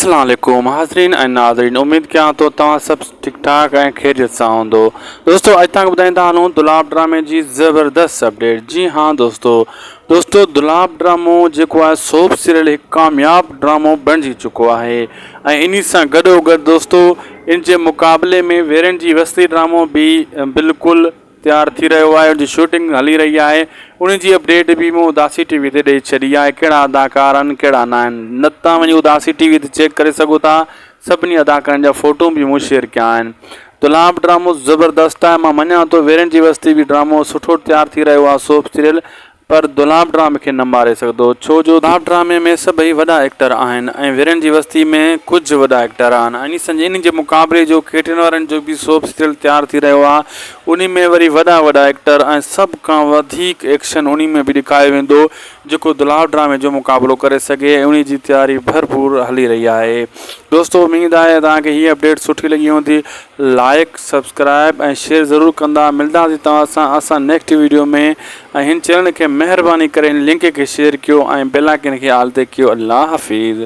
السلام عليڪم حاضرين ۽ ناظرين اميد ڪيان ٿو توهان سڀ ٺيڪ ٺاڪ ۽ خيريت سان هوندو دوستو اڄ توهان کي ٻڌائيندا هلون دولاب ڊرامي جي زبردست اپڊيٽ جي ها دوستو دوستو دولاب ڊرامو جيڪو آهي سوپ سيريل هڪ ڪامياب ڊرامو بڻجي چڪو آهي ۽ انهي سان گڏو گڏ دوستو ان جي مقابلي ۾ ويرن جي وستي ڊرامو به بلڪل تيار ٿي رهيو آهي ان جي شوٽنگ هلي رهي آهي ان جي اپڊيٽ به مون اداسي ٽي وي تي ڏئي ڇڏي آهي ڪهڙا اداڪار آهن ڪهڙا نه آهن نه تان وڃي اداسي ٽي وي تي چيڪ ڪري سگهو ٿا سڀني اداڪارن جا فوٽو به مون شيئر ڪيا آهن دولاب ڊرامو زبردست آهي مان مڃان ٿو ويرن جي وستي به ڊرامو سٺو تيار ٿي رهيو آهي سوپ سيريل پر دولاب ڊرامي کي نه ماري سگهندو ڇو جو دولاب ڊرامي ۾ سڀئي وڏا ايڪٽر آهن ۽ ويرن جي وستي ۾ ڪجهه وڏا ايڪٽر آهن ۽ انهي جي مقابلي جو کيٽين وارن جو به سوپ سيريل تيار ٿي رهيو آهي انهي ۾ وري وڏا وڏا ايڪٽر ۽ سڀ کان وڌيڪ ايڪشن انهي ۾ به ڏيکاريو ويندو جيڪو دولاب ڊرامي جو مقابلو ڪري سگهي ۽ انهي جي تياري ڀرپور هلي رهي آهي دوستو اميد آهي توهان کي هي اپڊيٽ سٺي لڳي هوندي لائڪ سبسڪرائب ۽ شيئر ضرور ڪندا ملداسين توهان سان اسان نيڪسٽ ويڊيو ۾ ۽ هن چينل کي مهرباني ڪري هن لنڪ کي شيئر ڪيو ۽ بيل آئيڪن کي آل تي ڪيو الله حافظ.